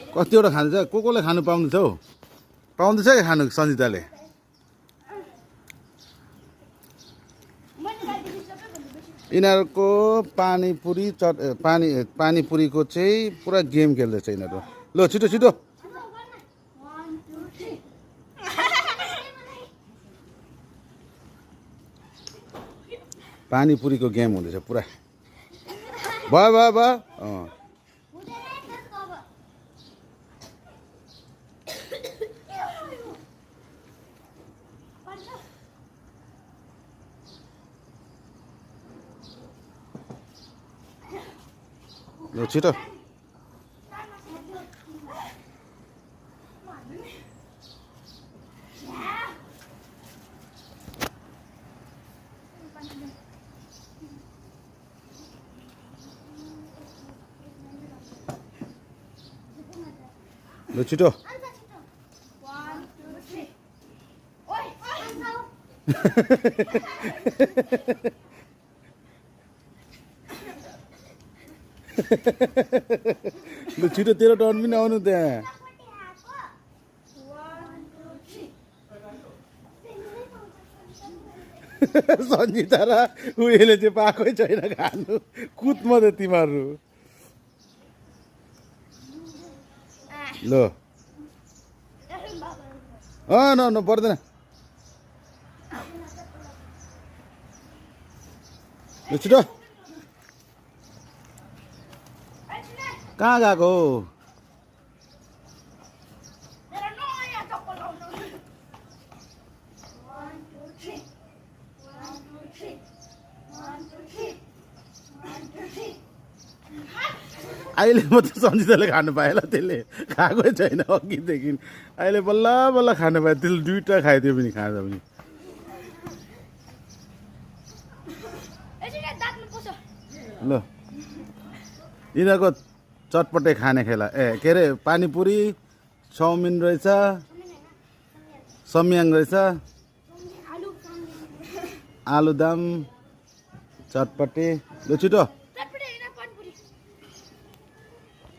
कतिवटा खान्छ कोले खानु पाउँदैछ हौ पाउँदैछ कि खानु सन्जिताले यिनीहरूको पानीपुरीको चाहिँ पुरा गेम खेल्दैछ यिनीहरू ल छिटो छिटो पानीपुरीको गेम हुँदैछ पुरा भयो भयो भयो ल छिटो ल छिटो लु छिटो तेरो टर्न पनि आउनु त्यहाँ सन्जिता र उयोले चाहिँ पाएकै छैन खानु कुद मात्रै तिमीहरू ल न पर्दैन ल छिटो कहाँ गएको हो अहिले मात्रै सन्जिताले खानु पाएन त्यसले खाएकै छैन अघिदेखि अहिले बल्ल बल्ल खानु पायो त्यसले दुईवटा खाइदियो पनि खाँदा पनि ल यिनीहरूको चटपटे खाने खेला के अरे पानीपुरी चाउमिन रहेछ सम्याङ रहेछ आलुदम चटपटे ल छिटो